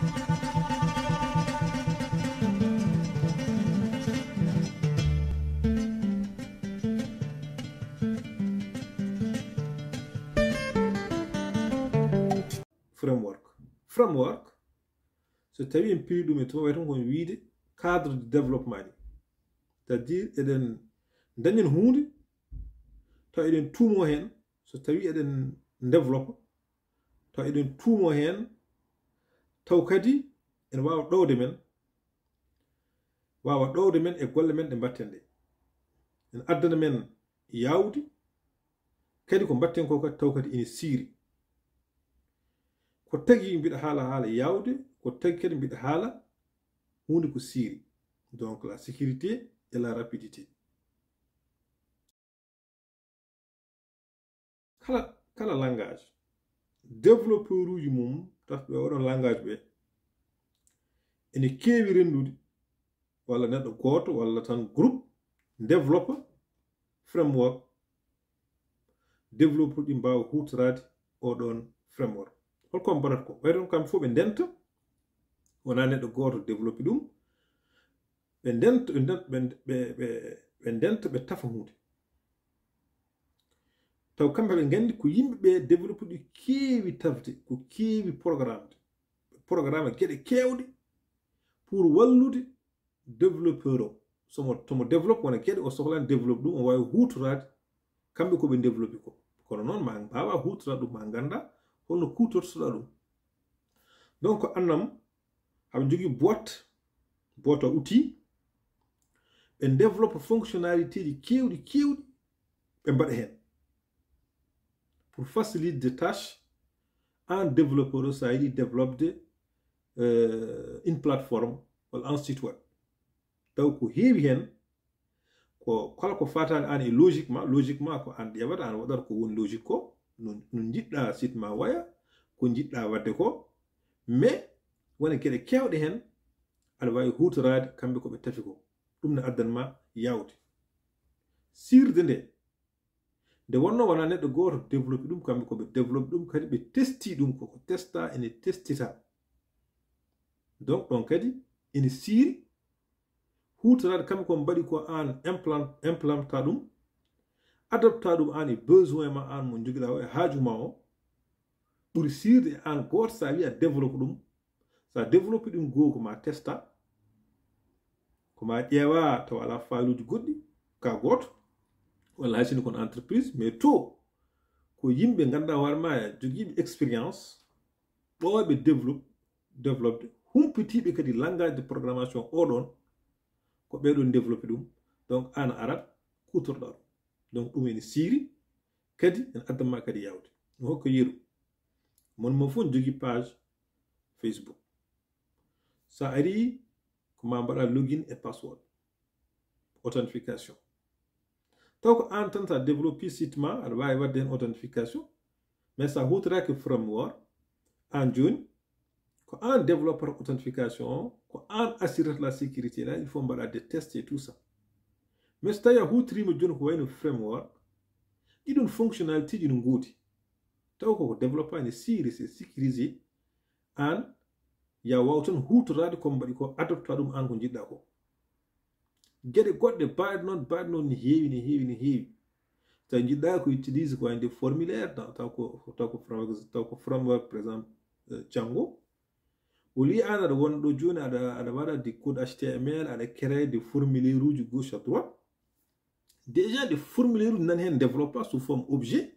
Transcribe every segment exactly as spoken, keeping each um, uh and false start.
Framework. Framework, so tawi en piri ɗum e tuma, wayton kon wiide cadre de développement ni. C'est-à-dire eɗen dañen huunde, taw eɗen tuumo heen, so tawi eɗen développe, taw eɗen tuumo heen, taw kadi ene waawa ɗowde men, waawa ɗowde men e golle men ɗe mbatten ɗe. Ene addana men yaawde, kadi ko mbatten ko kadi taw kadi ene siiri. Ko tagi mbiɗa haala haala yaawde, ko tagi kadi mbiɗa haala huunde ko siiri. Donc la sécurité et la rapidité. Kala, kala langage, développeur uji mum tafɓe oɗon langage ɓe ene keewi renndude, walla neɗɗo gooto, walla tan groupe développe framework, développeur ɗi mbaawa huutoraade oɗon framework. Holko mbaɗata ko? Ɓay ɗon kamɓe fof ɓe ndenta, wonaa neɗɗo gooto développe ɗum, ɓe ndenta, ɓe ndenta, ɓe, ɓe, ɓe, ɓe ndenta, ɓe tafa huunde. Taw kamɓe ɓe nganndi ko yimɓe ɓe développe ɗi keewi tafde, ko keewi programme de. Programme geɗe keewɗe pour wallude développeur o. Somo, tomo développe wona geɗe o sohlani développe ɗum, o waawi huutoraade kamɓe ko ɓe développe ko. Kono noon ma mbaawa huutoraade ɗum, ma ngannda holno kuutortoɗa ɗum. Donc annam haɓe njogii boîte, boîte à outils, ɓe développe fonctionnalité ji keewɗi, keewɗi, ɓe mbaɗa heen. Pour faciliter des tâches, an développeur o, so a yiɗi développe euh, une plateforme walla un site web. Taw ko heewi heen, ko kala ko faataani aan e logique ma, logique ma ko aan ƴeewata, aan waɗata ko woni logique ko, no, no njiɗɗa site ma waya, ko njiɗɗa waɗde ko, mais wona geɗe keewɗe heen aɗa waawi huutoraade kamɓe ko ɓe tafi ko. Ɗum ne addan ma yaawde. Siirde nde, nde wonno wona neɗɗo gooto développe ɗum, kamɓe ko ɓe développe ɗum, kadi ɓe testi ɗum, koko testa, ene testita. Donc ɗon kadi ene siiri huutoraade kamɓe ko mbaɗi ko aan implant-, implanta ɗum, adapta ɗum aan e besoin ma aan mo njogiɗa o e haaju ma o, ɓuri siirde e aan gooto so a wiya développe ɗum. So a développe ɗum goo ko ma testa, ko ma ƴeewa taw alaa faaluuji goɗɗi, ka gooto, walla hay sinno kon entreprise, mais to ko yimɓe ngannduɗaa hoore ma jogiiɓe expérience, ɓooyɓe développe, développe, humpitiiɓe kadi langage de programmation oɗon, ko ɓeɗon développe ɗum. Donc aan a arat kuutorɗa ɗum. Donc ɗum ene siiri, kadi ene addan ma kadi yaawde. No hokka yeru. Mon mo fof jogii page Facebook. So a ari ko ma mbaɗa login e password. Authentification. Taw ko aan tan sa développe site ma, aɗa waawi waɗde heen authentification. Mais sa huutoraaki framework, aan jooni, ko aan développeur authentification o, ko aan assurata la sécurité là, il faut mbaɗa des tests et tout ça. Mais so tawi a huutoriima jooni ko wayno framework, ɗiɗon fonctionnalité ji no ngoodi. Taw koko développé ene siiri, c'est sécurisé. Aan ya waaw tan huutoraade ko mbaɗi ko, adopta ɗum aan ko njiɗɗa ko. Geɗe goɗɗe baɗe noon, baɗe noon ne heewi, ne heewi, ne heewi. Taw njiɗɗa ko utilise ko wayde formulaire, taw, taw ko, taw ko framework, taw ko framework, par exemple, euh, Django. Au lieu aan aɗa wona ɗo jooni, aɗa, aɗa waɗa des codes H T M L, aɗa créer des formulaire uji gauche à droite. Déjà, des formulaire uji nan heen développé sous forme objet.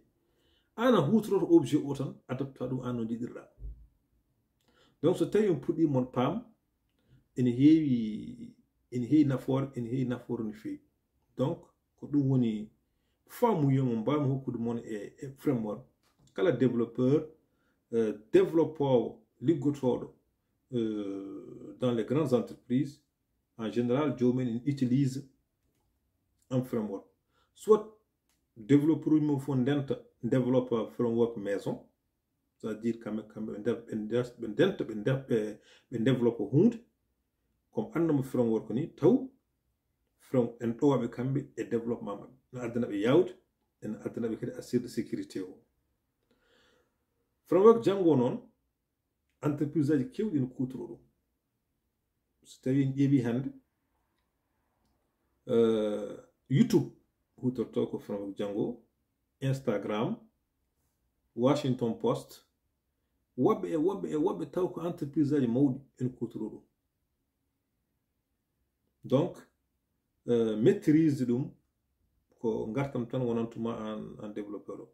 Aan a huutoroto objet o tan, adapta ɗum aan no njiɗirɗa. Donc, so tawi on puɗɗi mon paam, ene heewi, ene heewi nafoore, ene heewi nafoore no feewi. Donc, ko ɗum woni faamuye mo mbaawmi hokkude mon e, e framework. Kala développeur, euh, développoowo, liggotooɗo, euh, dans les grandes entreprises, en général, joomum en utilise un framework. Soit développeur mo fof ndenta, développe framework maison, c'est-à-dire kamɓe, kamɓe ɓe nder, ɓe nder, ɓe ndenta, ɓe nder, ɓe, ɓe développe huunde, comme annamo framework ni, taw from-, en ɗowaɓe kamɓe e développement maɓɓe. No addana ɓe yaawde, ene addana ɓe kadi assurde sécurité o. Framework Django noon, Entreprise aji kewɗi no kuutoro ɗum. So tawi en ƴeewi hannde, eh, YouTube hutorto ko from Django, Instagram, Washington Post, woɓɓe e woɓɓe e woɓɓe taw ko entreprise aji mawɗi en kuutoro ɗum. Donc, eh, maîtrise ɗum ko ngartam tan wonantuma an, an développeur o.